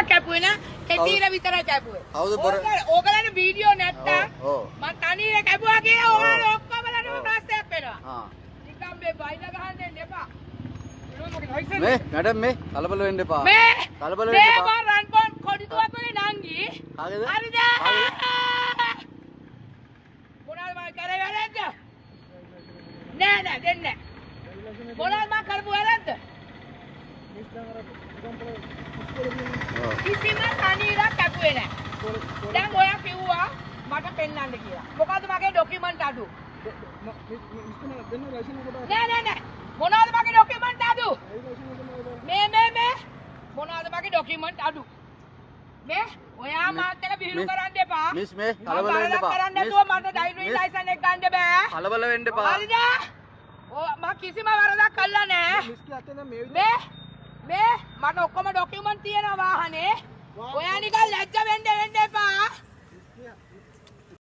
ඉරක් කැපුවේ නෑ. කෙටි ඉර විතරයි කැපුවේ. කවුද බොර- ඕගලන්ට වීඩියෝ නැත්තම් ඔව්, ඔව්. මං තනි ඉර කැපුවා කියලා ඕගලන්ට ඔව්. ඔක්කොමලටම ඔව්. ප්‍රශ්නයක් වෙනවා. ආ. නිකන් මේ බයිලා ගහන්න දෙන්න එපා. මේ මැඩම්, මේ කලබල වෙන්න එපා. මේ කලබල වෙන්න මේ එපා. මං රන්බෝන් කොඩිතුවක් වගේ නංගි. කාගේද? හරිද? මොනවද මං කරේ වැරද්ද? නෑ නෑ, දෙන්නේ නෑ. මොනවද මං කරපු වැරද්ද? ඔව්. කිසිම තනි ඉරක් කැපුවේ නෑ. දැන් ඔයා කිව්වා මට පෙන්වන්න කියලා. මොකද්ද මගේ ඩොකියුමන්ට් අඩු? නෑ නෑ නෑ. මොනවද මගේ ඩොකියුමන්ට් අඩු? මේ මේ මේ මොනවද මගේ ඩොකියුමන්ට් අඩු? මේ ඔයා මාත් එක්ක විහිළු කරන්න එපා. මිස්, මේ මං කලබල වෙන්න වරදක් එපා. කරන්න මිස්, නැතුව මට ඩ්‍රයිවිං මිස්, ලයිසන් එක ගන්න බෑ. කලබල වෙන්න එපා. හරිද? ඔව්, මං කිසිම වරදක් කළා නෑ. මේ මේ මට ඔක්කොම ඩොකියුමන්ට් තියෙනවා.